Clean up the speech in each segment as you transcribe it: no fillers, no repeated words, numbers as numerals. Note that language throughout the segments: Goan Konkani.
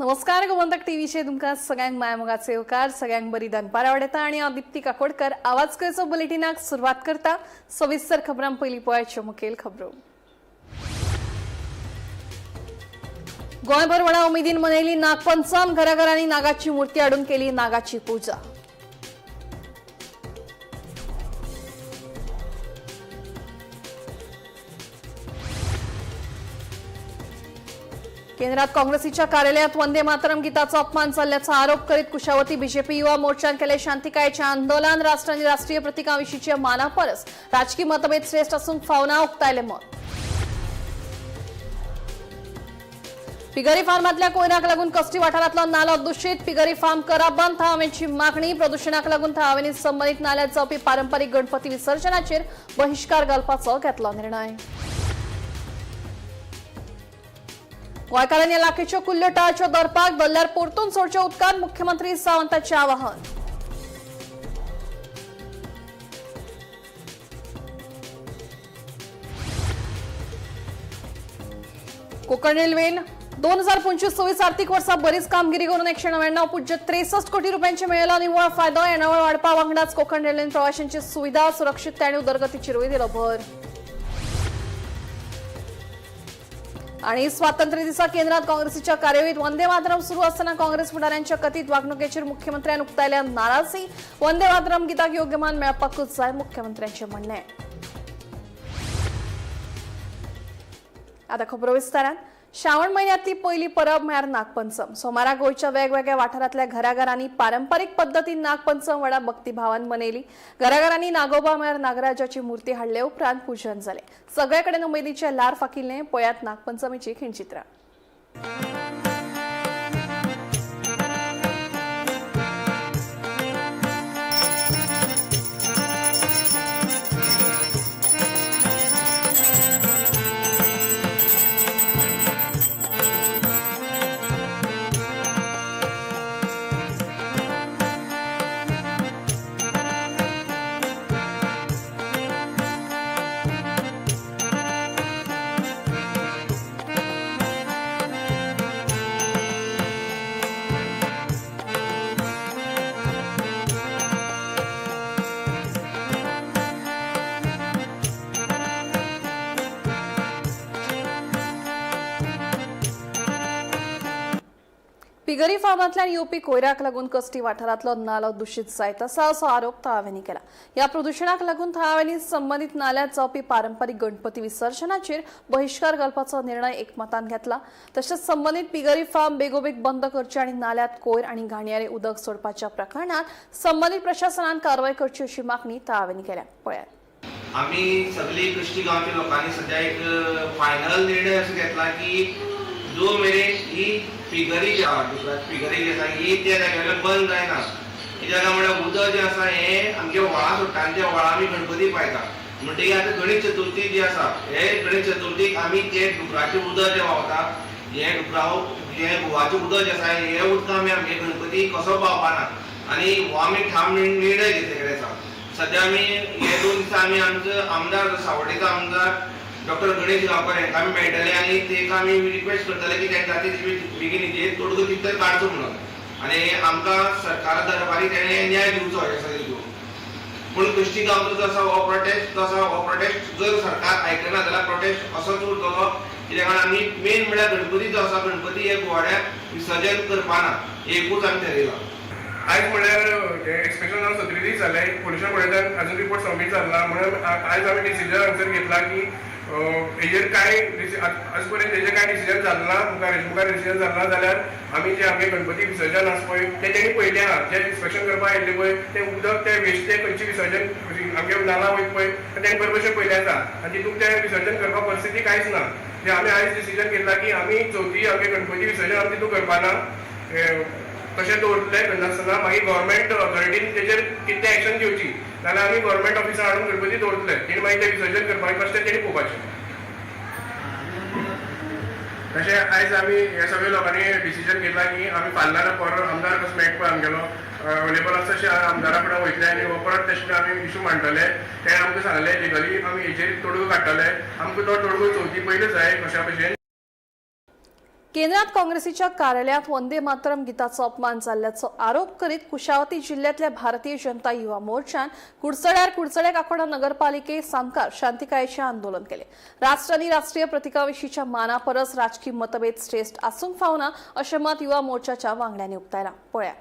नमस्कार, गोमंतक टीव्हीचे तुमकां सगळ्यांक मायामोगाचे येवकार. सगळ्यांक बरी दनपार आवडटा आनी हांव दीप्ती काकोडकर आवाज गोंयचो बुलेटिनाक सुरवात करता. सविस्तर खबरां. पयलीं पळयाच्यो मुखेल खबरो. गोंयभर व्हडा उमेदीन मनयली नागपंचम. घराघरांनी नागाची मूर्ती हाडून केली नागाची पूजा. केंद्रात काँग्रेसीच्या कार्यालयात वंदे मातरम गीताचा अपमान झाल्याचा आरोप करीत कुशावती बीजेपी युवा मोर्चान केले शांतिकायचे आंदोलन. राष्ट्र आणि राष्ट्रीय प्रतिकांविषयीच्या मानापरस राजकीय मतभेद श्रेष्ठ असून फावना, उक्तायले मत. पिगरी फार्मातल्या कोयराक लागून कस्टी वाठारातलो नालो दूषित. पिगरी फार्म करा बंद, थळाव्यांची मागणी. प्रदूषणाक लागून थळाव्यांनी संबंधित नाल्यात जावपी पारंपरिक गणपती विसर्जनाचेर बहिष्कार घालपाचो घेतलो निर्णय. गोंयकारांनी लाखेच्यो कुल्ल्यो टाळच्यो, दरपाक दल्ल्यार परतून सोडच्यो उदकांत, मुख्यमंत्री सावंताचें आवाहन. कोकण रेल्वेन 2025-26 आर्थिक वर्सात बरीच कामगिरी करून 199.63 कोटी रुपयांचे मेळयलो निव्वळ फायदो. येणावळ वाडपा वांगडाच कोकण रेल्वेन प्रवाशांची सुविधा, सुरक्षितता आणि उदरगतीचेरूय दिलो भर. आणि स्वातंत्र्य दिसा केंद्रात काँग्रेसीच्या कार्यवाहीत वंदे मातरम सुरू असताना काँग्रेस फुडाऱ्यांच्या कथित वागणुकीचेर मुख्यमंत्र्यान उक्तायल्या नाराजी. वंदे मातरम गीताक योग्य मान मेळपाकूच जाय, मुख्यमंत्र्यांचे म्हणणे. आता खबरो विस्तारान. श्रावण म्हयन्यातली पयली परब म्हळ्यार नागपंचम. सोमारा गोंयच्या वेगवेगळ्या वाठारांतल्या घराघरांनी पारंपरीक पद्दतीन नागपंचम व्हडा भक्तिभावान मनयली. घराघरांनी नागोबा म्हळ्यार नागराजाची मूर्ती हाडले उपरांत पूजन जालें. सगळे कडेन उमेदीचे ल्हार फाकिल्लें. पळयात नागपंचमीची खिणचित्रां. पिगरी फार्मांतल्यान येवपी कोयराक लागून कस्टी वाठारांतलो नालो दुशीत जायत आसा, असो आरोप थळाव्यांनी केला. ह्या प्रदुशणाक लागून थळाव्यांनी संबंदीत नाल्यात जावपी पारंपरीक गणपती विसर्जनाचेर बहिश्कार घालपाचो निर्णय एकमतान घेतला. तशेंच संबंदीत पिगरी फार्म बेगोबेग बंद करचे आनी नाल्यात कोयर आनी घाणयारे उदक सोडपाच्या प्रकरणात संबंदीत प्रशासनान कारवाय करची, अशी मागणी थळाव्यांनी केल्या. पळयात. आमी सगळी कश्टी गांवच्या लोकांनी सध्या एक फायनल निर्णय असो घेतला की जो मेरेन ही फिगरी जी आहा, दुसरा फिगरी जी आसा, ही त्या जाग्यार बंद जायना. कित्याक काय म्हळ्यार उदक जें आसा हें आमच्या व्हाळां सोडटा आनी त्या व्हाळां आमी गणपती पायता. म्हणटकीर आतां गणेश चतुर्थी जी आसा, हे गणेश चतुर्थीक आमी ते डुकराचें उदक जें व्हांवता, हें डुकरा हें गोवाचें उदक जें आसा, हें उदक आमी आमगे गणपती कसो पावपाना आनी हो आमी ठाम निर्णय घेतलेले आसा. सध्या आमी हे 2 दिसा आमी आमचो आमदार, जो सावड्डेचो आमदार डॉक्टर गणेश गांवकर, हांकां आमी मेळटले आनी तेका आमी रिक्वेस्ट करतले की तेंच्या खातीर बेगीन हेजेर तोडगो कितें तरी काडचो म्हणून आनी आमकां सरकारा दरबारी तेणें न्याय दिवचो हे सगळे हितून. पूण कश्टी गांवचो जो आसा हो प्रोटेस्ट जो आसा, हो प्रोटेस्ट जर सरकार आयकना जाल्यार प्रोटेस्ट असोच उरतलो. कित्याक कारण आमी मेन म्हळ्यार गणपती जो आसा, गणपती हे गोवाड्याक विसर्जन करपाना, एकूच आमी ठरयलां. आयज म्हणल्यार इन्स्पेक्शन जावन 17 दीस जाले. पोल्युशन बोर्डान अजून रिपोर्ट सबमीट जाला. म्हणून आयज आमी डिसिजन हांगसर घेतला की हेजेर कांय आज पर्यंत हेजेर कांय डिसिजन जालें ना, मुखार हेजे मुखार डिसिजन जालें ना जाल्यार आमी जे आमगे गणपती विसर्जन आसा पळय, ते तेणी पळयलें आहा. जे इन्स्पेक्शन करपाक आयिल्ले पळय, ते उदक ते वेस्ट ते खंयचे विसर्जन आमगे नाला वयता पळय, तेणी बरे भशेन पळयलें आसा आनी तितून ते विसर्जन करपाक परिस्थिती कांयच ना. जे आमी आयज डिसिजन घेतला की आमी चवथी आमगे गणपती विसर्जन आमी तितून करपाना, तशें दवरतले नासतना मागीर गव्हर्मेंट ऑथॉरिटीन तेजेर कितें एक्शन घेवची, नाल्यार आमी गव्हर्मेंट ऑफिसार हाडून गणपती दवरतले. तेणी मागीर ते विसर्जन करपाक कशें तेणी पळोवपाचें. तशें आयज आमी हे सगळे लोकांनी डिसिजन घेतला की आमी फाल्यां ना परत आमदार कसो मेळटा पळय आमगेलो अवेलेबल आसा, तशें आमदारा कडेन वयतले आनी हो परत तशें आमी इशू मांडटले. तेणें आमकां सांगलें, लिगली आमी हेजेर तोडगो काडटले. आमकां तो तोडगो चवथी पयलीं जाय कशा भशेन. केंद्रात काँग्रेसीच्या कार्यालयात वंदे मातरम गीताचो अपमान जाल्ल्याचो आरोप करीत कुशावती जिल्ह्यातल्या भारतीय जनता युवा मोर्चान कुडचड्यार कुडचड्या काकोडा नगरपालिके सामकार शांतिकायेचे आंदोलन केले. राष्ट्र आणि राष्ट्रीय प्रतिकाविशीच्या मानापरस राजकीय मतभेद श्रेष्ठ आसूंक फावना अशें मत युवा मोर्चाच्या वांगड्यांनी उक्तायला. पळया.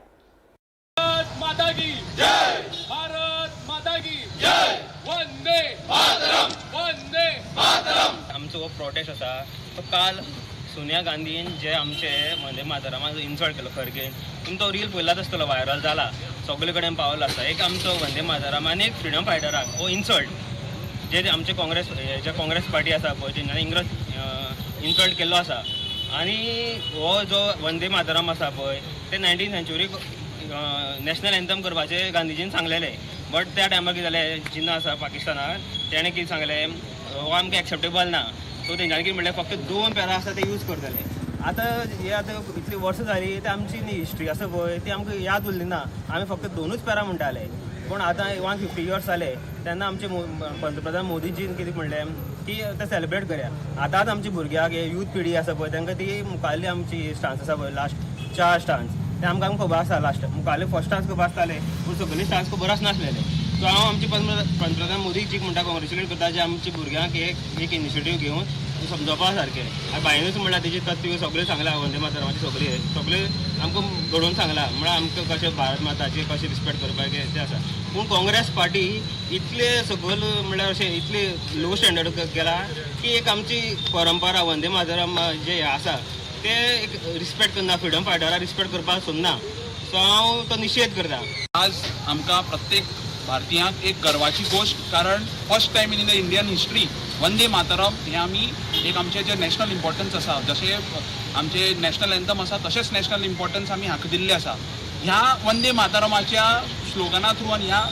भारत माता की जय, भारत माता की जय, वंदे मातरम, वंदे आमचो हो प्रोटेस्ट आसा तो काल सोनिया गांधीन जे आमचे वंदे मातरमाक इन्सल्ट केलो खरगेन, तुमी तो रील पळयलाच आसतलो, व्हायरल जाला, सगळे कडेन पावलो आसा. एक आमचो वंदे मातरम आनी एक फ्रिडम फायटराक हो इन्सल्ट जे आमचे काँग्रेस, जे काँग्रेस पार्टी आसा पळय, तेंच्यांनी इंग्रज इन्सल्ट केल्लो आसा. आनी हो जो वंदे मातरम आसा पळय, ते 19 सेंच्युरीक नॅशनल एन्थम करपाचें गांधीजीन सांगलेलें, बट त्या टायमार कितें जालें, जिन्ना आसा पाकिस्तानाक, तेणें कितें सांगलें, हो आमकां एक्सेप्टेबल ना. सो तेंच्यांनी कितें म्हणलें, फक्त दोन पॅरा आसा ते यूज करतले. आतां हे आतां इतली वर्सां जालीं, ते आमची न्ही हिस्ट्री आसा पळय, ती आमकां याद उरली ना. आमी फक्त दोनूच पॅरा म्हणटाले, पूण आतां 150 इयर्स जाले तेन्ना आमचे पंतप्रधान मोदीजीन कितें म्हणलें की ते सेलिब्रेट करया. आतांच आमच्या भुरग्यांक, हे यूथ पिढी आसा पळय, तांकां ती मुखारली आमची स्टांस आसा पळय, लास्ट चार स्टांस ते आमकां आमकां खबर आसा. लास्ट मुखारले फर्स्ट स्टांस खबर आसताले, पूण सगळे स्टांस खबर आसनासलेले. सो हांव आमचे पंतप्रधान मोदीजीक म्हणटा, कॉंग्रेच्युलेट करता जे आमच्या भुरग्यांक एक एक इनिशिएटीव घेवन समजोवपा सारकें. आनी बायनूच म्हणल्यार तेजी तत्व सगळें सांगलां, वंदे मातरमाचें सगळें सगळें आमकां घडोवन सांगलां, म्हळ्यार आमकां कशें भारत माताची कशें रिस्पेक्ट करपाचें तें आसा. पूण काँग्रेस पार्टी इतले सकयल, म्हणल्यार अशें इतले लो स्टँडर्ड गेला की एक आमची परंपरा वंदे मातरम जे आसा ते एक रिस्पेक्ट करना, फ्रिडम फायटराक रिस्पेक्ट करपाक सोदना. सो हांव तो निशेध करता. आज आमकां प्रत्येक भारतीयांक एक गर्वाची गोश्ट, कारण first time in the Indian history Vande Mataram हें आमी एक आमचें जें नॅशनल इम्पॉर्टन्स आसा, जशें आमचें नॅशनल एन्थम आसा तशेंच नॅशनल इम्पॉर्टन्स आमी हाका दिल्लें आसा. ह्या वंदे मातरमाच्या स्लोगना थ्रू आनी ह्या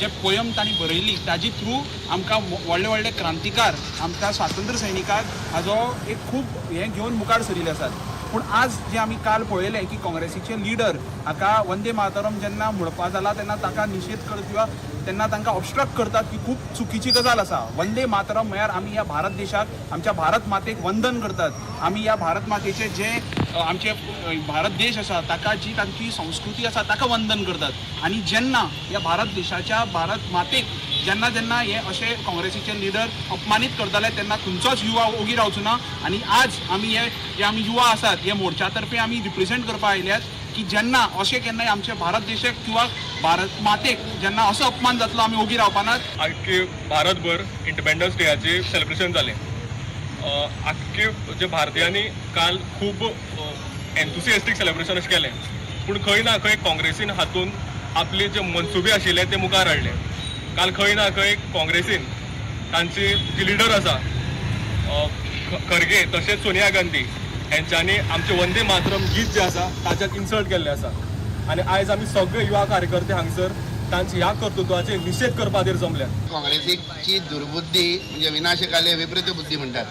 जे पोयम तांणी बरयली ताजी थ्रू आमकां व्हडले व्हडले क्रांतिकार, आमकां स्वातंत्र्य सैनिकाक हाजो एक खूब हें घेवन मुखार सरिल्ले आसात. पूण आज जे आमी काल पळयलें की काँग्रेसीचे लिडर हाका वंदे मातरम जेन्ना म्हणपा जाला तेन्ना ताका निशेध कर किंवा तेन्ना तांकां ऑबस्ट्रक्ट करतात, की खूब चुकीची गजाल आसा. वंदे मातरम म्हळ्यार आमी ह्या भारत देशाक, आमच्या भारत मातेक वंदन करतात. आमी ह्या भारत मातेचे जे आमचे भारत देश आसा ताका, जी तांची संस्कृती आसा ताका वंदन करतात. आनी जेन्ना ह्या भारत देशाच्या भारत मातेक जेन्ना जेन्ना हे अशे काँग्रेसीचे लिडर अपमानीत करताले तेन्ना खंयचोच युवा ओगी रावचो ना. आनी आज आमी हे जे आमी युवा आसात हे मोर्चा तर्फे आमी रिप्रेझेंट करपाक आयल्यात की जेन्ना अशें केन्नाय आमच्या भारत देशाक किंवा भारत मातेक जेन्ना असो अपमान जातलो, आमी ओगी रावपा नात. आख्खे भारतभर इंडिपेंडन्स डेयाचे सेलिब्रेशन जालें. आख्खे जे भारतीयांनी काल खूब एन्थुसिएस्टीक सेलिब्रेशन अशें केलें, पूण खंय ना खंय काँग्रेसीन हातून आपले जे मनसुबे आशिल्ले ते मुखार हाडले. काल खंय ना खंय काँग्रेसीन तांची जी लिडर आसा खरगे तशेंच सोनिया गांधी हेंच्यांनी आमचें वंदे मातरम गीत जें आसा ताच्यात इन्सल्ट केल्लें आसा. आनी आयज आमी सगळे युवा कार्यकर्ते हांगसर तांची ह्या कर्तृत्वाचेर निशेध करपा खातीर जमल्यात. काँग्रेसीची दुर्बुद्धी म्हणजे विनाशकाले विपरीत बुद्धी म्हणटात.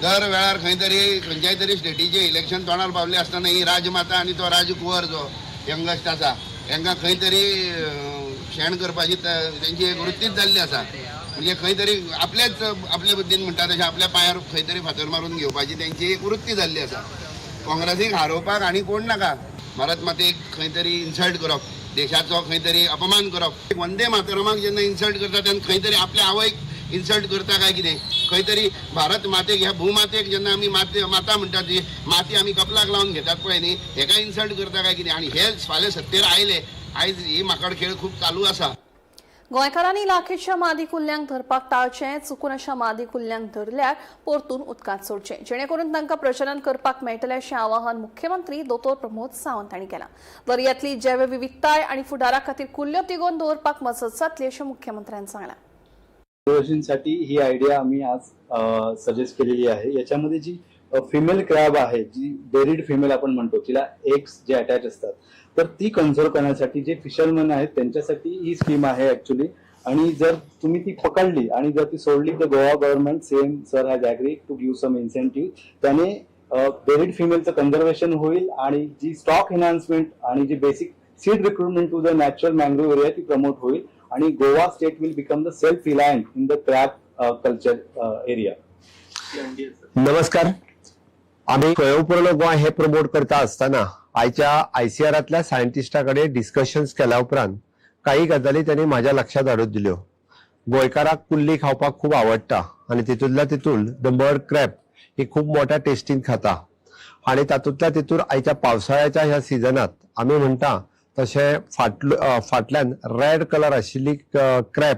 दर वेळार खंय तरी खंयच्याय तरी स्टेटीचें इलेक्शन तोंडार पावले आसतना ही राजमाता आनी तो राजकुंवर जो यंगस्ट आसा हेंकां खंय तरी शेण करपाची तेंची एक वृत्तीच जाल्ली आसा. म्हणजे खंय तरी आपल्याच आपले बुद्दीन म्हणटा तशें आपल्या पांयार खंय तरी फातर मारून घेवपाची तेंची एक वृत्ती जाल्ली आसा. काँग्रेसीक हारोवपाक आनी कोण नाका, भारत मातेक खंय तरी इन्सल्ट करप, देशाचो खंय तरी अपमान करप. वंदे मातरमाक जेन्ना इन्सल्ट करता तेन्ना खंय तरी आपल्या आवयक इन्सल्ट करता काय कितें, खंय तरी भारत मातेक, ह्या भूमातेक जेन्ना आमी माते माता म्हणटा ती माती आमी कपलाक लावन घेतात पळय न्ही, हेका इन्सल्ट करता काय कितें. आनी हे फाल्यां सत्तेर आयले, आयज ही माकड खेळ खूब चालू आसा. गोंयकारांनी लाखेच्या मादी कुल्ल्यांक धरपाक टाळचें. चुकून अशा मादी कुल्ल्यांक धरल्यार परतून उदकांत सोडचें, जेणेकरून तांकां प्रजनन करपाक मेळटलें अशें आवाहन मुख्यमंत्री दोतोर प्रमोद सावंत हांणी केलां. दर्यांतली जैवविविधताय आनी फुडारा खातीर कुल्ल्यो तिगोवन दवरपाक मजत जातली अशें मुख्यमंत्र्यान सांगलां. साठी ही आयडिया आम्ही आज सजेस्ट केलेली आहे. याच्यामध्ये जी फिमेल क्रॅब आहे, जी बेरीड फिमेल आपण म्हणतो, तिला एग्स जे अटॅच असतात, तर ती कन्झर्व करण्यासाठी जे फिशरमन आहेत त्यांच्यासाठी ही स्कीम आहे ऍक्च्युली. आणि जर तुम्ही ती पकडली आणि जर ती सोडली तर Goa government, CM sir has agree to give some incentive. त्याने बेरीड फिमेलचं कन्झर्वेशन होईल आणि जी स्टॉक एनहान्समेंट आणि जी basic seed recruitment to the natural mangrove area ती प्रमोट होईल आणि Goa state will become the self reliant in the crab culture area. नमस्कार. आमी स्वयंपूर्ण गोंय हे प्रमोट करता आसतना आयच्या आयसीआरांतल्या सायंटिस्टा कडेन डिस्कशन्स केल्या उपरांत काही गजाली त्यांनी म्हाज्या लक्षात हाडून दिल्यो. गोंयकाराक कुल्ली खावपाक खूब आवडटा आनी तितूंतल्या तितून the mud crab ही खूब मोठ्या टेस्टीन खाता आनी तातूंतल्या तितून आयच्या पावसाळ्याच्या ह्या सिजनात आमी म्हणटा तशें फाटल्यान रेड कलर आशिल्ली क्रॅब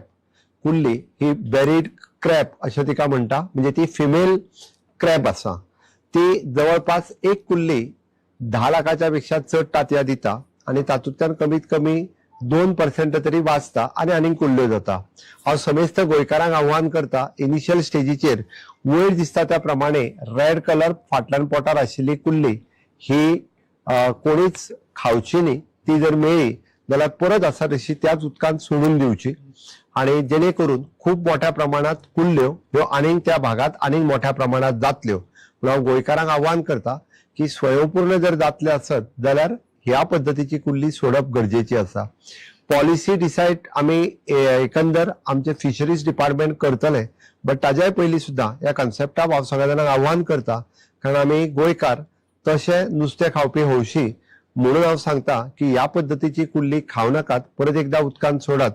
कुल्ली ही बेरीड क्रॅब अशें तिका म्हणटा, म्हणजे ती फिमेल क्रॅब आसा. ती जवळपास एक कुल्ली 10 लाखाच्या पेक्षा चड तांतयां दिता आनी तातूंतल्यान कमीत कमी 2% तरी वाचता आनी आनीक कुल्ल्यो जाता. हांव समेस्त गोंयकारांक आव्हान करता, इनिशियल स्टेजीचेर वयर दिसता त्या प्रमाणे रेड कलर फाटल्यान पोटार आशिल्ली कुल्ली ही कोणीच खावची न्ही. ती जर मेळ्ळी जाल्यार परत आसा तशी त्याच उदकांत सोडून दिवची आनी जेणे करून खूब मोठ्या प्रमाणात कुल्ल्यो ह्यो आनीक त्या भागांत आनीक मोठ्या प्रमाणात जातल्यो. म्हणून हांव गोंयकारांक आव्हान करता की स्वयंपूर्ण जर जातले आसत जाल्यार ह्या पद्दतीची कुल्ली सोडप गरजेची आसा. पॉलिसी डिसायड आमी एकंदर आमचे फिशरीज डिपार्टमेंट करतले, बट ताज्याय पयलीं सुद्दां ह्या कॉन्सेप्टाक हांव सगळ्या जाणांक आव्हान करता, कारण आमी गोंयकार तशें नुस्तें खावपी हौशी, म्हणून हांव सांगता की ह्या पद्दतीची कुल्ली खावं नाकात, परत एकदां उदकांत सोडात,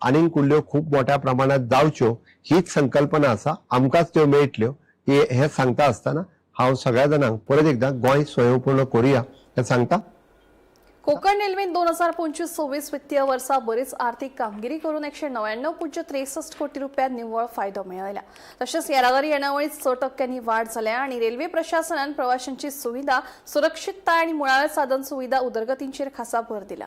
आनीक कुल्ल्यो खूब मोठ्या प्रमाणात जावच्यो हीच संकल्पना आसा. आमकांच त्यो मेळटल्यो हें सांगता आसतना हांव सगळ्या जाणांक परत एकदां गोंय स्वयंपूर्ण करुया हें सांगता. कोकण रेल्वेन 2025-26 वित्तीय वर्सा बरीच आर्थिक कामगिरी करून 199.63 कोटी रुपया निव्वळ फायदो मेळयला. तशेंच येरादारी येणावळीत 6% वाढ जाल्या आणि रेल्वे प्रशासनान प्रवाशांची सुविधा, सुरक्षितता आणि मुळाव्या साधन सुविधा उदरगतींचेर खासा भर दिला.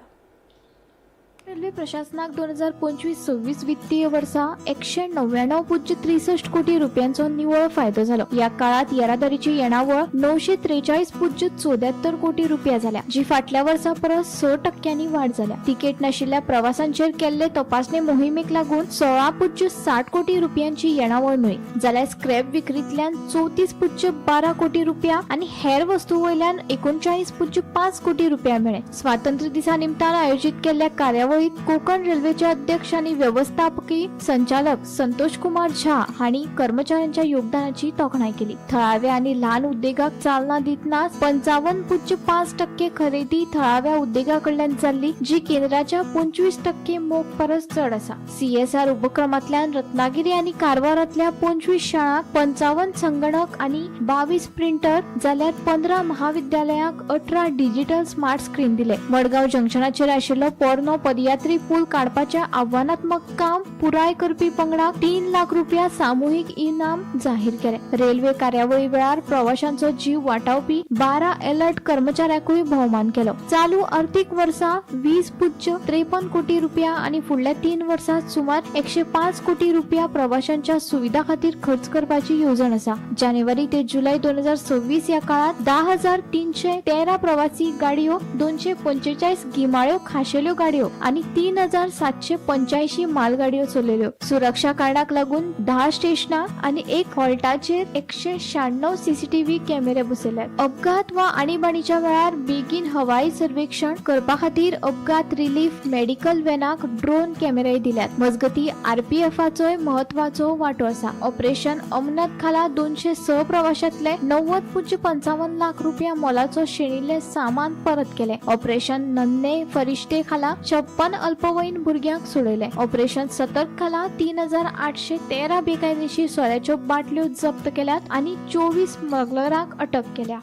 रेल्वे प्रशासनाक 2025-26 वित्तीय वर्सा 199.63 कोटी रुपयांचो निव्वळ फायदो जालो. ह्या काळात येरादारीची येणावळ 943.74 कोटी रुपया जाल्या, जी फाटल्या वर्सा परस 6% वाड जाल्या. तिकेट नाशिल्ल्या प्रवासांचेर केल्ले तपासणी मोहिमेक लागून 16.60 कोटी रुपयांची येणावळ मेळ्ळी, जाल्यार स्क्रॅप विक्रीतल्यान 34.12 कोटी रुपया आनी हेर वस्तू वयल्यान 39.5 कोटी रुपया मेळ्ळे. स्वातंत्र्य दिसा निमतान आयोजीत केल्ल्या कार्यावळीत कोकण रेल्वेचे अध्यक्ष आणि व्यवस्थापकी संचालक संतोष कुमार झा हांणी कर्मचाऱ्यांच्या योगदानाची तोखणाय केली. थळाव्या आणि ल्हान उद्देगाक चालना दितना 55.5% खरेदी थळाव्या उद्देगा कडल्यान जाल्ली, जी केंद्राच्या 25% मोख परस चड आसा. सीएसआर उपक्रमांतल्यान रत्नागिरी आनी कारवारांतल्या 25 शाळांक 55 संगणक आनी 22 प्रिंटर, जाल्यार 15 महाविद्यालयांक 18 डिजिटल स्मार्ट स्क्रीन दिले. मडगांव जंक्शनाचेर आशिल्लो पोरनो पदयात्री पूल काडपाचे आव्हानात्मक काम पुराय करपी पंगडाक 3 लाख रुपया सामुहीक इनाम जाहीर केले. रेल्वे कार्यावळी वेळार प्रवाशांचो जीव वाटावपी 12 अलर्ट कर्मचाऱ्यांकूय भोवमान केलो. चालू अर्थीक वर्सा 20.53 कोटी रुपया आनी फुडल्या 3 वर्सात सुमार 105 कोटी रुपया प्रवाशांच्या सुविधा खातीर खर्च करपाची येवजण आसा. जानेवारी ते जुलय 2026 ह्या काळात 10,313 प्रवासी गाडयो, 245 गिमाळ्यो खाशेल्यो गाडयो आनी 3,785 मालगाडयो चलयल्यो. सुरक्षा कारणाक लागून 10 स्टेशनां आनी 1 हॉल्टाचेर 196 सीसीटीव्ही कॅमेरे बसयल्यात. अपघात वा आणीबाणीच्या वेळार बेगीन हवाई सर्वेक्षण करपा खातीर अपघात रिलीफ मेडिकल व्हॅनाक ड्रोन कॅमेरे दिल्यात. मजगती आरपीएफाचोय म्हत्वाचो वांटो आसा. ऑपरेशन अमनत खाला 206 प्रवाशांतले 90.55 लाख रुपया मोलाचो शेणिल्ले सामान परत केले. ऑपरेशन नन्हे फरिश्ते खाला 56 अल्पवयीन भुरग्यांक सोडयले. ऑपरेशन सतर्क खाला 3,813 बेकायदेशीर सोऱ्याच्यो बाटल्यो जप्त केल्यात आनी 24 स्मगलरांक अटक केल्या.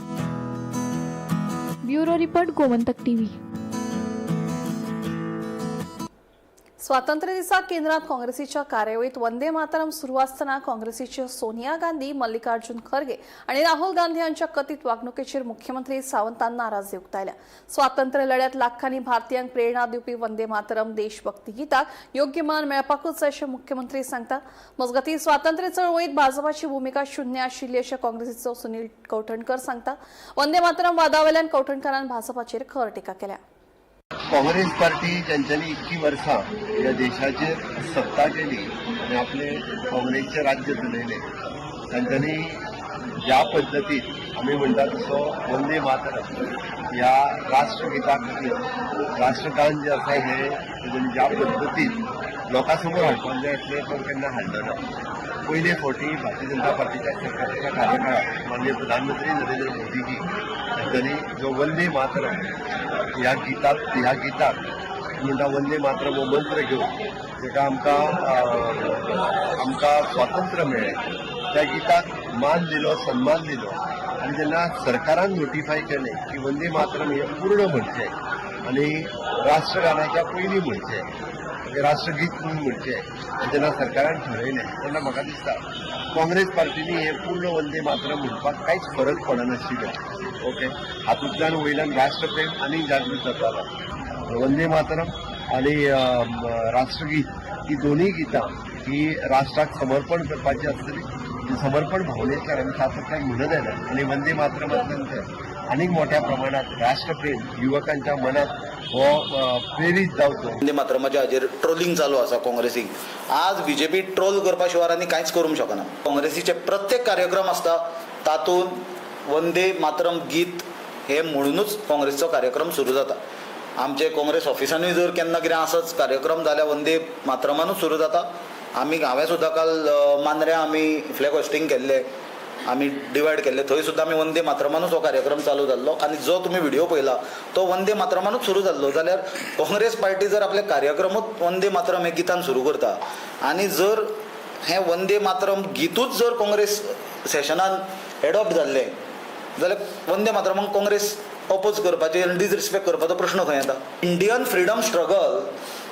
Bureau report, Gomantak TV. स्वातंत्र्य दिसा केंद्रात काँग्रेसीच्या कार्यावळीत वंदे मातरम सुरू असताना काँग्रेसीचे सोनिया गांधी, मल्लिकार्जुन खरगे आणि राहुल गांधी यांच्या कथित वागणुकीचेर मुख्यमंत्री सावंतान नाराजी उक्तायल्या. स्वातंत्र्य लढ्यात लाखांनी भारतीयांक प्रेरणा दिवपी वंदे मातरम देशभक्ती गीताक योग्य मान मेळपाकूच जाय अशें मुख्यमंत्री सांगतात. मजगतीं स्वातंत्र्य चळवळीत भाजपाची भूमिका शून्य आशिल्ली अशें काँग्रेसीचो सुनील कवठणकर सांगता. वंदे मातरम वादावेल्यान कवठणकरान भाजपाचेर खर टिका केल्या. काँग्रेस पार्टी ज्यांच्यानी इतकी वर्सां ह्या देशाचेर सत्ता केली आनी आपले काँग्रेसचें राज्य चलयलें, तांच्यांनी ज्या पद्दतीन आमी म्हणटा तसो वंदे मातरम ह्या राष्ट्रगिता खातीर राष्ट्रगान जें आसा हें तेंच्यांनी ज्या पद्दतीन लोकां समोर हाडपाक जाय आसलें, तो केन्ना हाडलो ना. पयले फावटी भारतीय जनता पार्टीच्या सरकाराच्या कार्यकाळात माननीय प्रधानमंत्री नरेंद्र मोदीजी हांच्यांनी जो वंदे मातरम ह्या गीताक म्हणटा, वंदे मातरम हो मंत्र घेवन जेका आमकां आमकां स्वातंत्र्य मेळ्ळें, त्या गीताक मान दिलो, सन्मान दिलो. आनी जेन्ना सरकारान नोटिफाय केलें की वंदे मातरम हें पूर्ण म्हणचें आनी राष्ट्रगानाच्या पयलीं म्हणचें, राष्ट्रगीत म्हणून म्हणचें, आनी जेन्ना सरकारान ठरयलें तेन्ना म्हाका दिसता काँग्रेस पार्टीनी हें पूर्ण वंदे मातरम म्हणपाक कांयच फरक पडनाशिल्लो. ओके, हातूंतल्यान वयल्यान राष्ट्रप्रेम आनी जागृत जातालो. वंदे मातरम आनी राष्ट्रगीत ही दोनूय गितां ही राष्ट्राक समर्पण करपाची आसतली. समर्पण भावनेतल्यान आमी सातत्यान म्हणत आयला आनी वंदे मातरमांतल्यान ते आनीक मोठ्या प्रमाणात राष्ट्रप्रेम युवकांच्या मनात हो प्रेरीत जावचो. वंदे मातरमाच्या हाजेर ट्रोलिंग चालू आसा काँग्रेसीक. आज बीजेपी ट्रोल करपा शिवाय आनी कांयच करूंक शकना. काँग्रेसीचे प्रत्येक कार्यक्रम आसता तातूंत वंदे मातरम गीत हे म्हणुनूच काँग्रेसचो कार्यक्रम सुरू जाता. आमचे काँग्रेस ऑफिसानूय जर केन्ना कितें असोच कार्यक्रम जाल्यार वंदे मातरमानूच सुरू जाता. आमी हांवें सुद्दां काल मांद्र्यां आमी फ्लॅग होस्टिंग केल्लें, आमी डिवायड केल्ले, थंय सुद्दां आमी वंदे मातरमानूच हो कार्यक्रम चालू जाल्लो. आनी जो तुमी व्हिडिओ पळयला तो वंदे मातरमानूच सुरू जाल्लो. जाल्यार काँग्रेस पार्टी जर आपले कार्यक्रमूच वंदे मातरम हे गितान सुरू करता आनी जर हें वंदे मातरम गितूच जर काँग्रेस सेशनान एडॉप्ट जाल्लें जाल्यार वंदे मातरमाक काँग्रेस अपोज करपाचे आनी डिसरिस्पेक्ट करपाचो प्रश्न खंय येता? Indian freedom struggle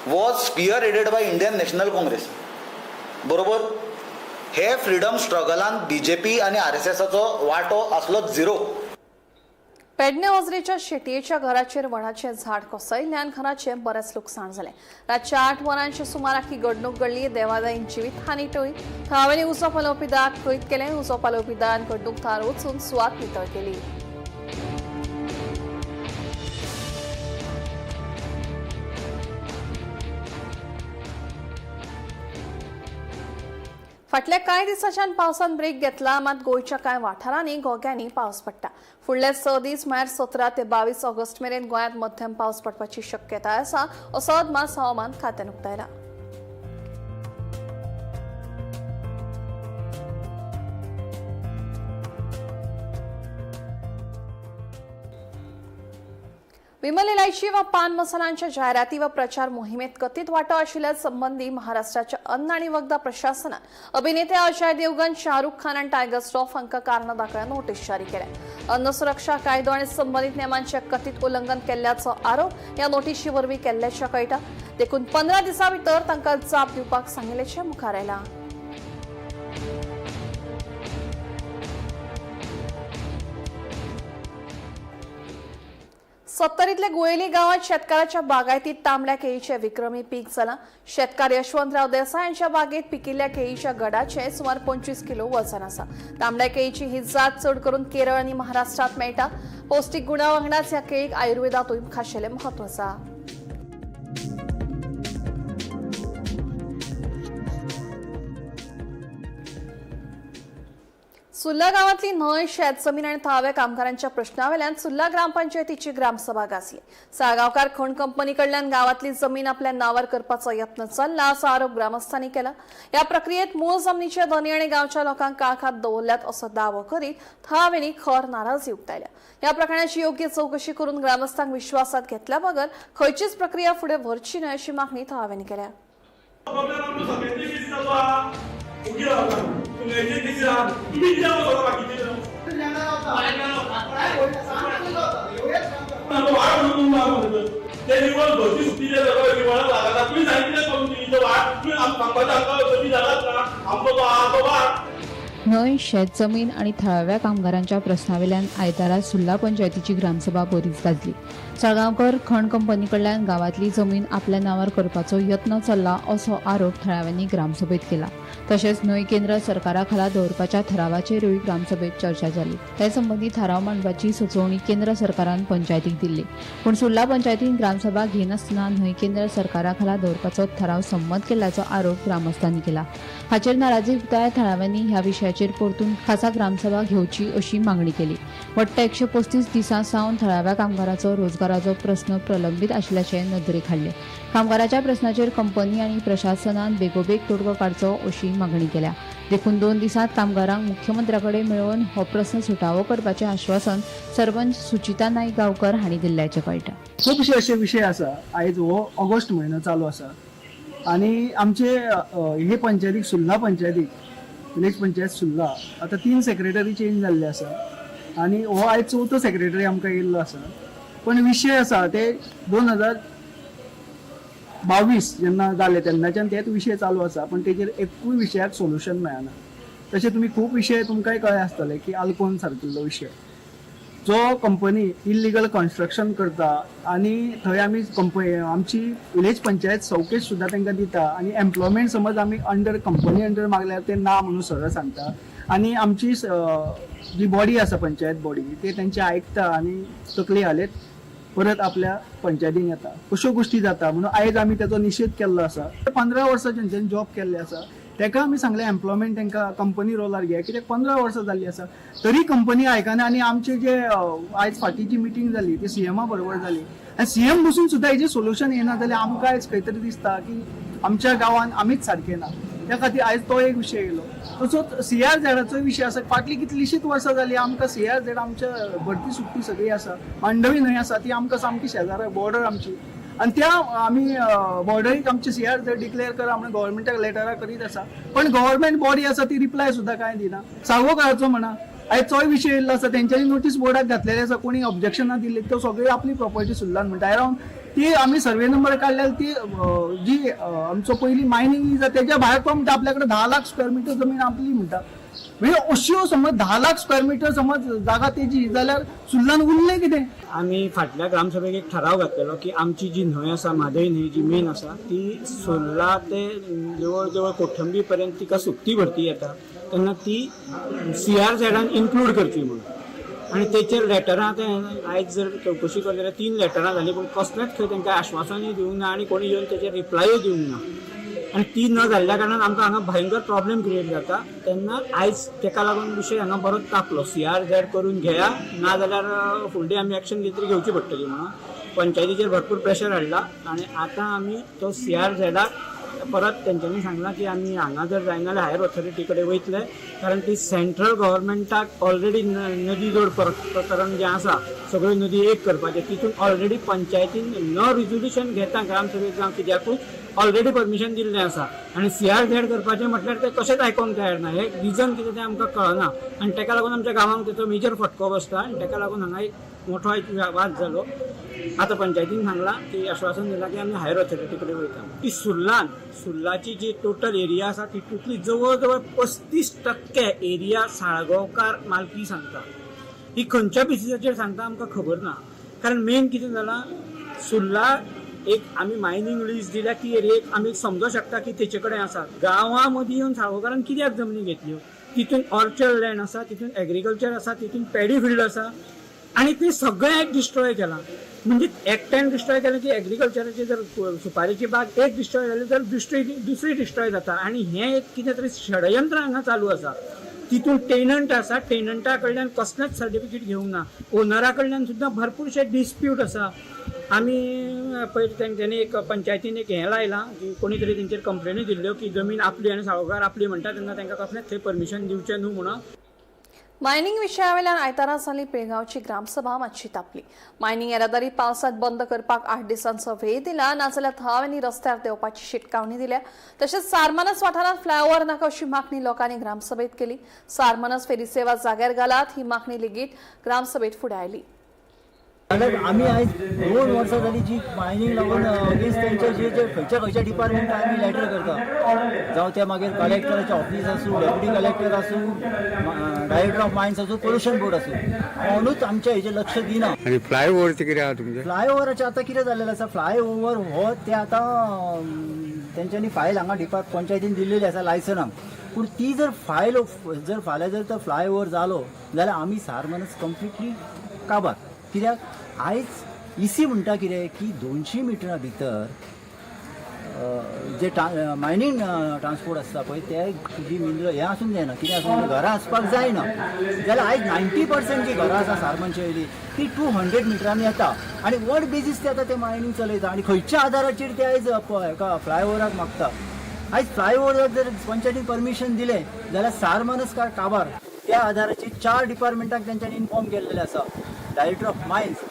was spearheaded by Indian National Congress, बरोबर? हे फ्रिडम स्ट्रगलान बीजेपी आनी आरएसएसाचो वांटो आसलो झिरो. पेडणे ओजरेच्या शेटयेच्या घराचेर वडाचें झाड कोसळिल्ल्यान घराचें बरेंच लुकसाण जालें. रातच्या 8 वरांच्या सुमाराक ही घडणूक घडली. देवादायीन जिवीत हानी टळी. थळाव्यांनी उजो पालोवपी दळाक कळीत केलें. उजो पालोवपी दळान घडणूक थळार वचून सुवात नितळ केली. फाटल्या कांय दिसांच्यान पावसान ब्रेक घेतला, मात गोंयच्या कांय वाठारांनी घोग्यांनी पावस पडटा. फुडले 6 दीस म्हळ्यार 17 ते 22 ऑगस्ट मेरेन गोंयांत मध्यम पावस पडपाची शक्यताय आसा असो अदमास हवामान खात्यान उक्तायला. विमल इलायची व पान मसाल्यांच्या जायराती व प्रचार मोहिमेत कथित वांटो आशिल्ल्या संबंदी महाराष्ट्राच्या अन्न आणि वखदां प्रशासनान अभिनेते अजय देवगण, शाहरुख खान आनी टायगर श्रॉफ हांकां कारणां दाखयल्या नोटीस जारी केल्या. अन्न सुरक्षा कायदो आनी संबंदीत नेमांचे कथित उल्लंघन केल्ल्याचो आरोप ह्या नोटिशी वरवीं केल्ल्याचें कळटा. देखून 15 दिसां भितर तांकां जाप दिवपाक सांगिल्ल्याचें मुखार आयलां. सत्तरीतल्या गुळेली गांवात शेतकाराच्या बागायतीत तांबड्या केळीचे विक्रमी पीक जालां. शेतकार यशवंतराव देसाय यांच्या बागेत पिकिल्ल्या केळीच्या गडाचे सुमार 25 किलो वजन आसा. तांबड्या केळीची ही जात चड करून केरळ आनी महाराष्ट्रात मेळटा. पौष्टीक गुणा वांगडाच ह्या केळीक आयुर्वेदातूय खाशेलें म्हत्व आसा. सुर्ला गांवांतली न्हंय, शेत जमीन आनी थळाव्या कामगारांच्या प्रश्नावेल्यान सुर्ला ग्रामपंचायतीची ग्रामसभा गाजली. साळगांवकार खण कंपनी कडल्यान गांवांतली जमीन आपल्या नांवार करपाचो यत्न चल्ला असो आरोप ग्रामस्थांनी केला. ह्या प्रक्रियेत मूळ जमनीचे धनी आनी गांवच्या लोकांक काळखात दवरल्यात असो दावो करीत थळाव्यांनी खर नाराजी उक्तायल्या. ह्या प्रकरणाची योग्य चवकशी करून ग्रामस्थांक विश्वासात घेतल्या बगर खंयचीच प्रक्रिया फुडें व्हरची न्हय अशी मागणी थळाव्यांनी केल्या. न्हंय, शेत जमीन आनी थळाव्या कामगारांच्या प्रस्नावेल्यान आयतारा सुर्ला पंचायतीची ग्रामसभा बरीच गाजली. साळगांवकर खण कंपनी कडल्यान गांवांतली जमीन आपल्या नांवार करपाचो यत्न चल्ला असो आरोप थळाव्यांनी ग्रामसभेत केला. तशेंच न्हंय केंद्र सरकारा खाला दवरपाच्या थरावाचेरूय ग्रामसभेत चर्चा जाली. हे संबंदी थाराव मांडपाची सुचोवणी केंद्र सरकारान पंचायतीक दिल्ली. पूण सुर्ला पंचायतीन ग्रामसभा घेनासतना न्हंय केंद्र सरकारा खाला दवरपाचो थाराव संमत केल्ल्याचो आरोप ग्रामस्थांनी केला. हाचेर नाराजी उक्तायत थळाव्यांनी ह्या विशयाचेर परतून खासा ग्रामसभा घेवची अशी मागणी केली. वट्ट 135 दिसां सावन थळाव्या कामगाराचो रोजगाराचो प्रस्न प्रलंबीत आशिल्ल्याचें नदरेक हाडलें. कामगाराच्या प्रस्नाचेर कंपनी आनी प्रशासनान बेगोबेग तोडगो काडचो अशी मागणी केल्या. देखून 2 दिसांत कामगारांक मुख्यमंत्र्या कडेन मेळोवन हो प्रस्न सुटावो करपाचें आश्वासन सरपंच सुचिता नाईक गांवकर हांणी दिल्ल्याचें कळटा. खुबशे अशे विशय आसा. आयज हो ऑगस्ट म्हयनो चालू आसा आनी आमचे हे पंचायतीक, सुर्ला पंचायतीक, विलेज पंचायत सुर्ला आतां 3 सेक्रेटरी चेंज जाल्ले आसा आनी हो आयज चवथो सेक्रेटरी आमकां येयल्लो आसा. पण विशय आसा ते 2022 जेन्ना जाले तेन्नाच्यान तेच विशय चालू आसा, पण तेजेर एकूय विशयाक सोल्युशन मेळना. तशें तुमी खूब विशय तुमकांय कळ्ळे आसतले की आल्कोन सारकिल्लो विशय जो कंपनी इलिगल कन्स्ट्रक्शन करता आनी थंय आमी कंपनी आमची विलेज पंचायत सौकेश सुद्दां तांकां दिता आनी एम्प्लॉयमेंट समज आमी अंडर कंपनी अंडर मागल्यार ते ना म्हणून सरळ सांगता आनी आमची जी बॉडी आसा पंचायत बॉडी ते तेंचे आयकता आनी तकली हालयत परत आपल्या पंचायतीन येता. अश्यो गोश्टी जाता म्हणून आयज आमी तेचो निशेध केल्लो आसा. 15 वर्सां जेंच्यांनी जॉब केल्ले आसा तेका आमी सांगलें एम्प्लॉयमेंट तांकां कंपनी रोलार घे, कित्याक 15 वर्सां जाल्ली आसा तरी कंपनी आयकना. आनी आमचे जे आयज फाटीं जी मिटींग जाली ती सीएमा बरोबर जाली आनी सीएम बसून सुद्दां हेजें सोल्युशन येना जाल्यार आमकां आयज खंय तरी दिसता की आमच्या गांवान आमीच सारके ना. त्या खातीर आयज तो एक विशय येयलो. तसोच सीआर झेडाचोय विशय आसा. फाटलीं कितलींशींच वर्सां जालीं आमकां सीआर झेड आमच्या भरती सुट्टी सगळी आसा, मांडवी न्हंय आसा ती आमकां सामकी शेजारा बॉर्डर आमची आनी त्या आमी बॉर्डरीक आमची सीआर झेड डिक्लेअर करा म्हणून गव्हर्मेंटाक लेटरां करीत आसा, पण गव्हर्मेंट बॉडी आसा ती रिप्लाय सुद्दां कांय दिना. सागोकाराचो म्हणा आयज तोय विशय येयल्लो आसा. तेंच्यांनी नोटीस बोर्डाक घातलेले आसा, कोणी ऑब्जेक्शनां दिल्ली त्यो सगळी आपली प्रॉपर्टी सुल्लान म्हणटा. अरावंड ती आमी सर्वे नंबर काडल्यार ती जी आमचो पयलीं मायनींग आसा तेज्या भायर तो म्हणटा आपल्या कडेन 10 लाख स्क्वेअर मिटर जमीन आपली म्हणटा. म्हणजे अश्यो समज 10 लाख स्क्वेअर मिटर समज जागा तेजी जाल्यार सुल्लान उरलें कितें? आमी फाटल्या ग्रामसभेक एक ठराव घातलेलो की आमची जी न्हंय आसा म्हादय न्हंय जी मेन आसा ती सुर्ला ते जवळ जवळ कोठंबी पर्यंत तिका सुकती भरती येता तेन्ना ती सीआर झेडान इन्क्लूड करची म्हणून. आनी तेचेर लेटरां आतां आयज जर चवकशी करली जाल्यार 3 लेटरां जालीं, पूण कसलेंच खंय तांकां आश्वासनूय दिवंक ना आनी कोणी येवन तेचेर रिप्लायूय दिवंक ना. आनी ती न जाल्ल्या कारणान आमकां हांगा भयंकर प्रॉब्लेम क्रिएट जाता. तेन्ना आयज तेका लागून विशय हांगा बरोच तापलो. सीआर झेड करून घेया ना जाल्यार फुडली आमी एक्शन कितें तरी घेवची पडटली म्हणून पंचायतीचेर भरपूर प्रेशर हाडला आनी आतां आमी तो सीआर झेडाक परत तेंच्यांनी सांगलां की आमी हांगा जर जायना जाल्यार हायर ऑथॉरिटी कडेन वयतले, कारण ती सेंट्रल गव्हर्मेंटाक ऑलरेडी नदी जोड प्रकरण जें आसा सगळ्यो नदी एक करपाचें तितून ऑलरेडी पंचायतीन न रिजोल्युशन घेता ग्रामसभेक जावं कित्याकूच ऑलरेडी परमिशन दिल्लें आसा आनी सीआर झेड करपाचें म्हटल्यार ते कशेंच आयकोंक तयार ना. हें रिजन कितें तें आमकां कळना आनी तेका लागून आमच्या गांवांक तेचो मेजर फटको बसता आनी तेका लागून हांगा एक मोठो एक वाद जालो. आतां पंचायतीन सांगलां की आश्वासन दिलां की आमी हायर ऑथॉरिटी कडेन वयता. ती सुर्लान सुर्लाची जी टोटल एरिया आसा तितूंतली जवळ जवळ 35% एरिया साळगांवकार मालकी सांगता. ही खंयच्या बेसिसाचेर सांगता आमकां खबर ना, कारण मेन कितें जालां सुर्ला एक आमी मायनींग लीज दिल्या ती एरियेक आमी समजो शकता की तेचे कडेन आसा. गांवां मदीं येवन साळगांवकारान कित्याक जमनी घेतल्यो? तितून ऑर्चर्ड लँड आसा, तितून एग्रीकल्चर आसा, तितून पॅडी फिल्ड आसा आनी ते सगळें एक डिस्ट्रॉय केलां. म्हणजे एकट्यान डिस्ट्रॉय केलें की एग्रीकल्चराची जर सुपारेची बाग एक डिस्ट्रॉय जाली तर दुसरी डिस्ट्रॉय जाता आनी हें एक कितें तरी षडयंत्र हांगा चालू आसा. तितून टेनंट आसा, टेनंटा कडल्यान कसलेंच सर्टिफिकेट घेवंक ना, ओनरा कडल्यान सुद्दां भरपूरशे डिस्प्यूट आसा. आमी पयर तेंच्यांनी एक पंचायतीन एक हें लायलां की कोणी तरी तेंचेर कंप्लेनी दिल्ल्यो की जमीन आपली आनी साळगांवकार आपली म्हणटा तेन्ना तांकां कसलेंच थंय परमिशन दिवचें न्हू म्हणून. मायनिंग विशयावेल्यान आयतारा जाल्ली पिळगांवची ग्रामसभा मातशी तापली. मायनिंग येरादारी पावसांत बंद करपाक 8 दिसांचो वेळ दिला, नाजाल्यार थळाव्यांनी रस्त्यार देंवपाची शिटकावणी दिल्या. तशेंच सारमानस वाठारांत फ्लायओव्हर नाका अशी मागणी लोकांनी ग्रामसभेत केली. सारमानस फेरी सेवा जाग्यार घालात ही मागणी लेगीत ग्रामसभेत फुडें आयली. आमी आयज 2 वर्सां जाली जी मायनींग लागून अगेन्स्ट तेंचे जे जे खंयच्या खंयच्या डिपार्टमेंटाक आमी लेटर करता, जावं ते मागीर कलेक्टराचे ऑफीस आसूं, डेप्युटी कलेक्टर आसूं, डायरेक्टर ऑफ मायन्स आसूं, पोल्युशन बोर्ड आसूं, कोणूच आमच्या हेजेर लक्ष दिना. आनी फ्लायओवरचें कितें आहा तुमचें? फ्लायओवराचें आतां कितें जाल्लें आसा, फ्लायओवर हो ते आतां तेंच्यांनी फायल हांगा डिपार्ट पंचायतीन दिल्लेली आसा लायसनाक, पूण ती जर फायल जर फाल्यां जर तो फ्लायओवर जालो जाल्यार आमी सारमानस कंप्लिटली काबार. कित्याक आयज इसी म्हणटा कितें की 200 मिटरां भितर जे मायनींग ट्रान्सपोर्ट आसता पळय ते तुजी मिनरल हें आसूंक जायना, कितें आसूंक घरां आसपाक जायना. जाल्यार आयज 90% जी घरां आसा सारमनचे वयली ती 200 मिटरांनी येता आनी what basis ते आतां ते मायनींग चलयता आनी खंयच्या आदाराचेर ते आयज हेका फ्लायओवराक मागता. आयज फ्लायओवराक जर पंचायतीन परमिशन दिलें जाल्यार सारमानस काबार. त्या आदाराचेर 4 डिपार्टमेंटाक तेंच्यांनी इन्फॉर्म केल्लेलें आसा, director of mines,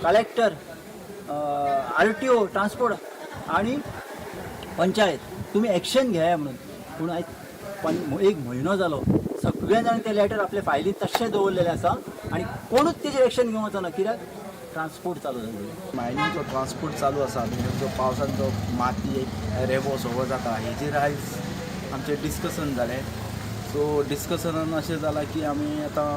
collector, RTO, transport आनी पंचायत, तुमी एक्शन घेया म्हणून. पूण आयज 1 म्हयनो जालो सगळे जाण ते लेटर आपले फायलीन तशें दवरलेलें आसा आनी कोणूच तेजेर एक्शन घेवंक वचना, कित्याक ट्रान्सपोर्ट चालू जाल्लो. मायनींगचो ट्रान्सपोर्ट चालू आसा, जो पावसान जो माती रेबो सगळो जाता हेजेर आयज आमचें डिस्कसन जालें. सो डिस्कसनान अशें जालां की आमी आतां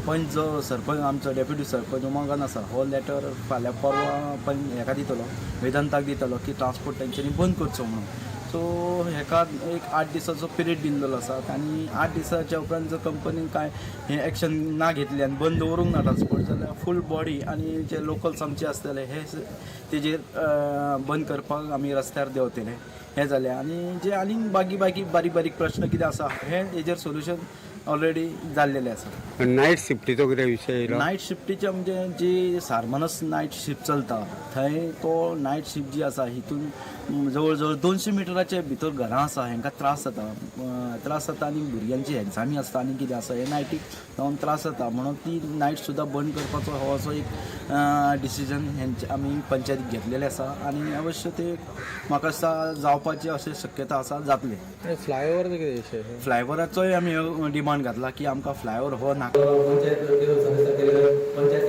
पंच जो सरपंच आमचो डेप्युटी सरपंच उमंगान आसा हो लेटर फाल्यां परवां पंच हेका दितलो, वेदांताक दितलो की ट्रान्सपोर्ट तेंच्यांनी बंद करचो म्हणून. सो हेका एक 8 दिसाचो पिरियड दिल्लो आसा आनी 8 दिसाच्या उपरांत जर कंपनीन कांय हें एक्शन ना घेतलें आनी बंद दवरूंक ना ट्रान्सपोर्ट जाल्यार फूल बॉडी आनी जे लोकल्स आमचे आसतले हे तेजेर बंद करपाक आमी रस्त्यार देंवतले हें जालें. आनी जे आनीक बाकी बाकी बारीक बारीक प्रश्न कितें आसा हे हेजेर सोल्युशन ऑलरेडी जाल्लेलें आसा. नायट शिफ्टीचो कितें विशय येयलो? नायट शिफ्टीचे म्हणजे जी सारमानस नायट शिफ्ट चलता थंय तो नायट शिफ्ट जी आसा हितून जवळ जवळ 200 मिटराचे भितर घरां आसा, हेंकां त्रास जाता, त्रास जाता आनी भुरग्यांची एग्जामी आसता आनी कितें आसा हे नायटीक जावन त्रास जाता म्हणून ती नायट सुद्दां बंद करपाचो हो असो एक डिसिजन हेंचे आमी पंचायतीक घेतलेलें आसा आनी अवश्य ते म्हाका दिसता जावपाची अशें शक्यता आसा, जातलें. फ्लायओवरचो कितें विशय? फ्लायओवराचोय आमी डिमांड घातला की आमकां फ्लायओवर हो नाका. पंचायत पंचायत पंचायत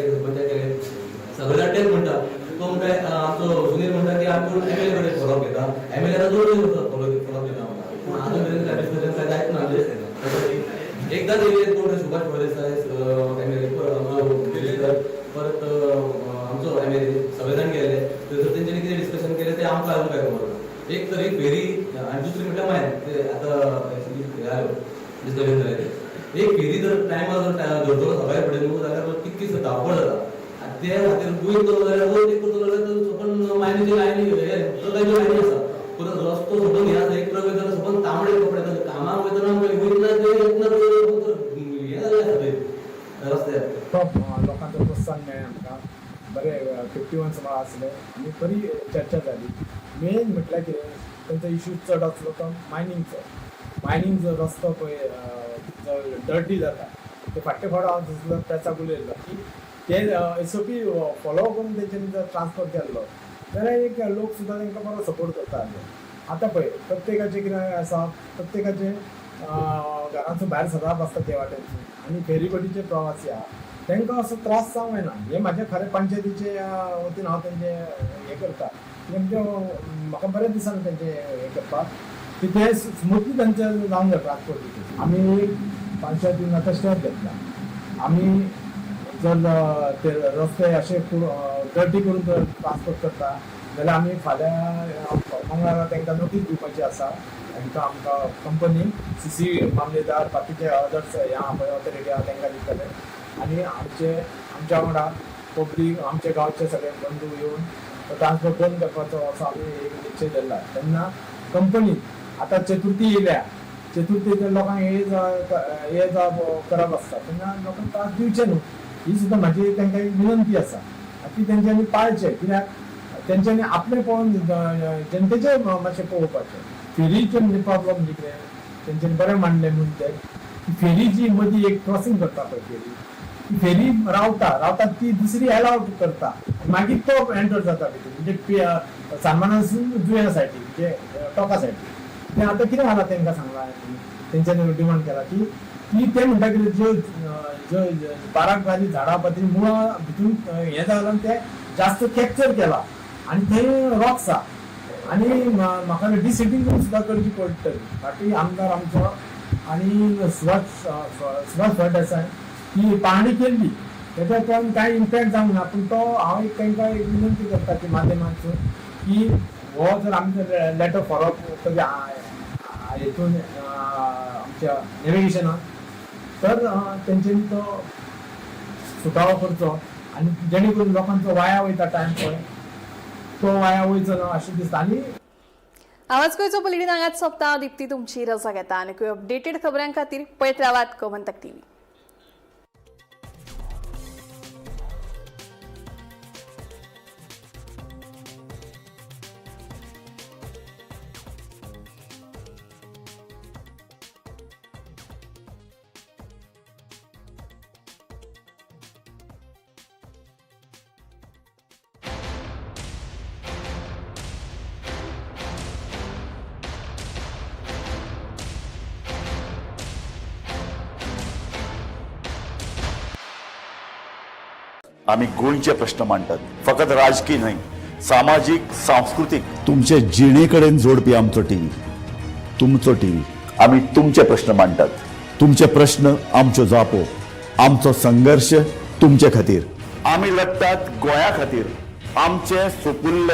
सगळे जाण तेच म्हणटा, तो म्हणटा आमचो सुनील म्हणटा की आपूण एमएलए कडेन फॉलोअप घेता, एमएलए दोन फॉलोअप घेता म्हणटा, पूण आजून मेरेन काय डिस्कशन काय जायत ना. एकदाच येयले कोण सुभाष फळदेसाय एमएलए परत आमचो एमएलए सगळे जाण गेले थंयसर तेंच्यांनी कितें डिस्कशन केलें तें आमकां अजून काय खबर ना. एक तरी फेरी आनी दुसरी म्हटल्यार मागीर ते आतां डिस्कशन जालें तें एक फेरी जर टायमार जर धरतलो सकाळी फुडें न्हू जाल्यार तितकी धांवपळ जाता आनी ते खातीर वयतलो जाल्यार वयर एक करतलो जाल्यार सपन मायनीचे लायनी ट्रकाच्यो लायनी आसा, परत रस्तो सपन हे आसा, एक ट्रक वयतना सपन तांबडे कपडे घालून कामाक वयतना वयतना ते येतना हें जाल्लें आसा थंय रस्त्यार. लोकांचो प्रोत्साहन मेळ्ळें आमकां, बरें 51 सुमार आसले आनी बरी चर्चा जाली. मेन म्हटल्यार कितें तेंचो इशू चड आसलो तो मायनींगचो. मायनींग जो रस्तो पळय जो डर्टी जाता ते फाटले फावट हांव थंयसर प्रेसाक उलयल्लो की ते SOP follow करून तेंच्यांनी जर ट्रान्सपोर्ट केल्लो जाल्यार एक लोक सुद्दां तांकां बरो सपोर्ट करता आसले. आतां पळय प्रत्येकाचें कितें आसा, प्रत्येकाचें घरांचो भायर सरप आसता ते वाटेनसून आनी फेरीबोटीचे प्रवासी आहा तांकां असो त्रास जावंक जायना. हें म्हाजें खरें पंचायतीचे वतीन हांव तेंचें हें करता, म्हणजे म्हाका बरें दिसना तेंचें हें करपाक की ते स्मुथली तेंचें जावंक जाय ट्रान्सपोर्ट. आमी पंचायतीन आतां स्टेप घेतला, आमी जर ते रस्ते अशे डर्टी करून जर ट्रान्सपोर्ट करता जाल्यार आमी फाल्यां मंगळारा तांकां नोटीस दिवपाची आसा. तांकां आमकां कंपनी CC मामलेदार बाकीचे अदर्स हे आहा पळय ऑथॉरिटी आहा तांकां दितले आनी आमचे आमच्या वांगडा पब्लीक आमच्या गांवचे सगळे बंधू येवन ट्रान्सपोर्ट बंद करपाचो असो आमी एक निश्चय धरला. तेन्ना कंपनी आतां चतुर्थी येयल्या, चतुर्थी लोकांक हे जा करप आसता तेन्ना लोकांक त्रास दिवचे न्हू, ही सुद्दां म्हाजी तांकां एक विनंती आसा आनी ती तेंच्यांनी पाळचें. कित्याक तेंच्यांनी आपलें पळोवन जनतेचें मातशें पळोवपाचें. फेरीचें म्हणजे प्रॉब्लम म्हणजे कितें तेंच्यांनी बरें मांडलें म्हणून ते फेरी जी मदीं एक क्रॉसींग करता पळय फेरी, ती फेरी रावता रावता ती दुसरी एलावड करता मागीर तो एंटर जाता भितर, म्हणजे सालमानासून जुंया सायडीक म्हणजे टोका सायडीक. तें आतां कितें जालां तांकां सांगलां तेंच्यांनी डिमांड केला की ती ते म्हणटा कितें ज्यो ज्यो बाराक बारीक झाडां आहा ती मुळां भितून हें जालां तें जास्त कॅप्चर केलां आनी थंय रॉक्स आहा आनी म्हाका डिसिटींग सुद्दां करची पडटली. फाटीं आमदार आमचो आनी सुभाष सुभाष फळदेसाय ती पाहणी केल्ली, तेच्या उपरांत कांय इम्पॅक्ट जावंक ना. पूण तो हांव एक तांकां एक विनंती करता की माध्यमांतसून की हो जर आमचो लेटर फॉलोअप कधी हेतून आमच्या नेविगेशनान तर तेंच्यांनी तो सुटावो करचो आनी जेणे करून लोकांचो वाया वयता टायम पळय तो वाया वयचो ना अशें दिसता आनी आवाज गोंयचो बुलेटीन हांगाच सोंपता. दीप्ती तुमची रजा घेता आनी अपडेटेड खबरां खातीर पळयत रावात गोमंतक टीव्ही. आमी गोंयचे प्रश्न मांडटात, फकत राजकीय न्हय, सामाजीक, सांस्कृतीक, तुमचे जिणे कडेन जोडपी आमचो टीव्ही, तुमचो टीव्ही. आमी तुमचे प्रश्न मांडटात, तुमचे प्रश्न आमच्यो जापो, आमचो संघर्श तुमचे खातीर. आमी लढटात गोंया खातीर, आमचे सुपुल्ले